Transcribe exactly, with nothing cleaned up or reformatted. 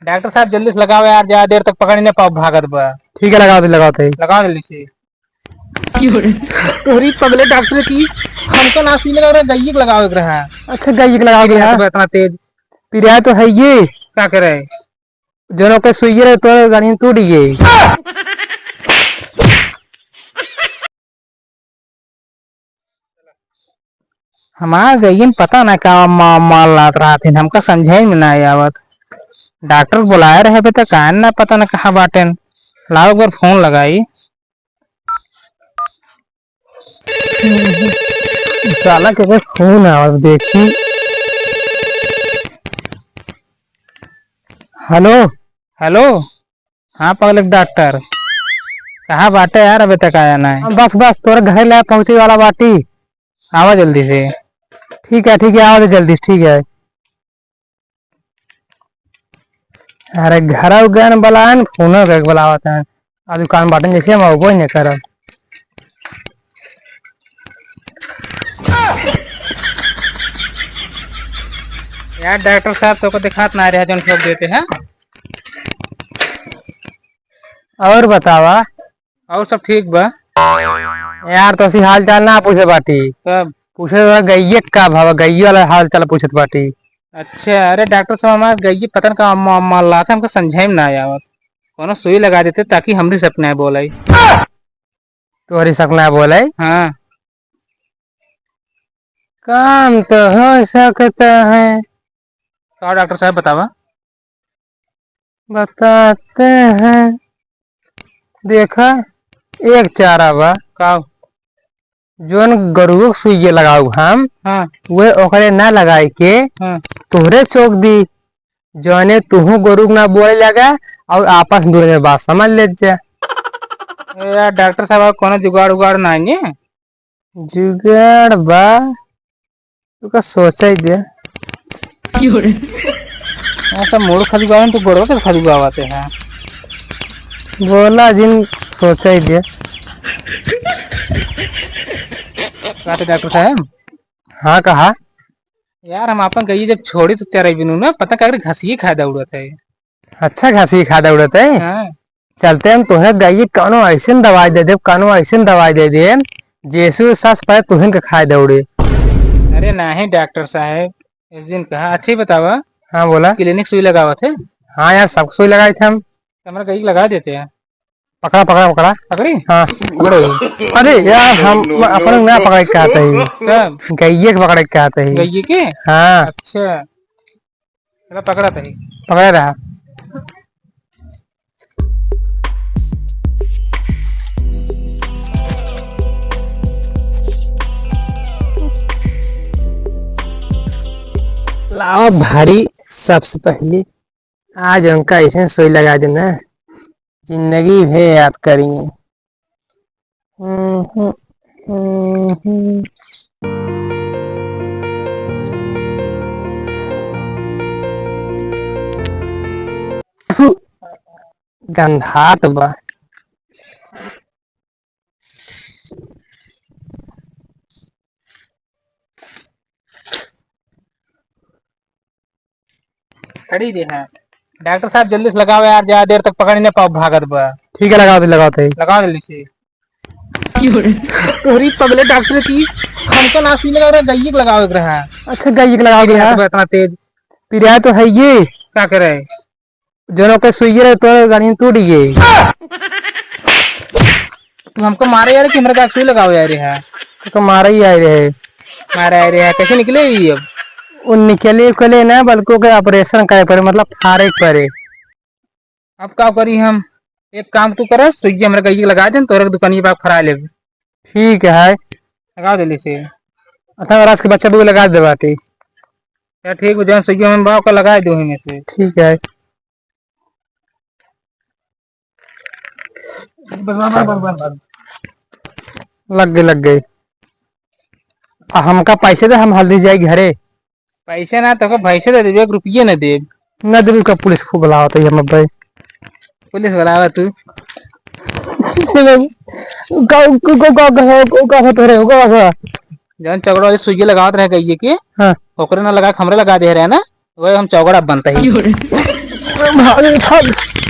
डॉक्टर साहब, जल्दी से लगावा यार, ज्यादा देर तक पकड़ ही ना पाउब, भागत बा। ठीक है, लगावत ही, लगावत ही। लगावा जल्दी से। तोहरी पगले डॉक्टर की, हमका ना सुई लगावे, गइये के लगावे के रहा। अच्छा, गइये के लगावे के रहा। इतना तेज। पिराए तो है ये। का करे? जौन ओके सुइये रहे, तोरे गाड़ी में टूट गई। हमार गइयन पता ना का मा-, माल लात रहत हिन, हमका समझे में ना आवत। डॉक्टर बुलाए रहे बे त काहे ना, पता ना कहाँ बाटेन। लाओ एक बार फोन लगाई। साला के बस फोन आवत, देखी। हेलो। हेलो। हाँ पगले डॉक्टर, कहाँ बाटे यार, अबे तक आया ना है? हाँ, बस, बस, तोरे घरे ले पहुँचे वाला बाटी। आवा जल्दी से। ठीक है, ठीक है, आवा जल्दी से, ठीक है। अरे, घरौ गन बलान, फोनो के बलावत हैं। आ दुकान बाटन जैसे हम अबो नहीं करब। यार, डॉक्टर साहब, तोको दिखात ना रहे, जौन ठोक देते हैं। और बतावा? और सब ठीक बा। यार, तो ऐसी हाल चाल ना पूछे बाटी। तब? पूछे तो गइये का भाव, गइये वाला हाल चाल पूछत बाटी। अच्छा, अरे डॉक्टर साहब, हमार गइये पता न का अम्मा, अम्मा लात है, हमको समझे में ना आवत। कोनो सुई लगा देते ताकि हमरी सक ना बोले। तोहरी सक ना बोले? हाँ। काम तो हो सकता है। का डॉक्टर साहब बतावा? बताते हैं। देखा, एक चारा बा। का? जौन गरुओ के सुइया लगाऊ हम, हाँ। वह ओकरे ना लगाए के हाँ। तोहरे चोक दी। जौने तुहू गरुक ना बोले लगा और आपस में दूर में बात समझ ले जा। ए यार डॉक्टर साहब, कोनो जुगाड़ उगाड़ ना है? जुगाड़ बा, तू का सोचा ही दे। क्यों रे? ऐसा मूड़ खजुआवे तो गोड़वा के खजुआवते हैं। बोला जिन सोचा ही दे। बात है डॉक्टर साहब। हाँ कहा। यार हम आपन गइये जब छोड़ी तो चराई बिनू ना पता का घसिये खाए दौड़त है। अच्छा घसिये खाए दौड़त है। हाँ। चलते हम तोहे गइये कौनो ऐसन दवाई दे देब, कौनो ऐसन दवाई दे देब, जेसु सास पाए तुहिन के खाए दौड़े। अरे नाही डॉक्टर साहब, एक दिन कहा, अच्छा ही बतावा। हाँ, बोला। क्लिनिक सुई लगावत है? हाँ यार, सब सुई लगाई थे हम। तो हमारा गइये लगा देते हैं। पकड़ा, पकड़ा, पकड़ा। पकड़ी? हाँ। अरे यार, हम अपने ना पकड़े के कहते ही। कब? गइये के पकड़े के कहते ही। गइये के? हाँ। अच्छा। चला पकड़ा तनी। पकड़े रहा। लावा भारी, सबसे पहले आज उनका ऐसे सुई लगा देना, जिंदगी भर याद करेंगे। गंधात बा। खड़ी दे है। डॉक्टर साहब, जल्दी से लगावा यार, ज्यादा देर तक पकड़ ही ना पाउब, भागत बा। ठीक है, लगावत ही, लगावत ही। लगावा जल्दी से। तोहरी पगले डॉक्टर की, हमको ना सुई लगावे रहा, गइये के लगावे के रहा। अच्छा, गइये के लगावे के रहा। इतना तेज। पिराए तो है ये। का करे? जौन ओके सुइये रहे, तोरे गाड़ी में टूट गई। तू हमको मारे यार कि हमरा का सुई लगावे आए रहे है? तो मारे ही आए रहे। मारे आए रहे है, कैसे निकले ही अब? वो निकले, निकले ना, बल्कि ओके ऑपरेशन करे पड़े, मतलब फाड़े पड़े। अब का करी हम? एक काम तू कर, सुइया हमरा गइये लगा दे, तोरे दुकानिया पे फरा लेब। ठीक है। लगा दे ले से। अच्छा, रात के बच्चा भी लगा दे बाटी। क्या ठीक हो, जौन सुइया हम बाव का लगा दो ही में से। ठीक है। बस, बस, बस, बस, बस। लग गई, लग गई। आ, हमका पैसे दे, हम हल्दी जाई घरे। पैसे ना, तोके भैंसे दे देबे, एक रुपये ना देब। ना देबे, का पुलिस को बुलावा तो ये हम भाई। पुलिस बुलावा तू। का, का, का होत रहे, का, का? जौन चौगड़ा वाली सुइया लगावत रहे गइये के, हाँ। ओकरे ना लगा के हमरे लगा दे रहे ना, वही हम चौगड़ा बनता ही। भाग, भाग।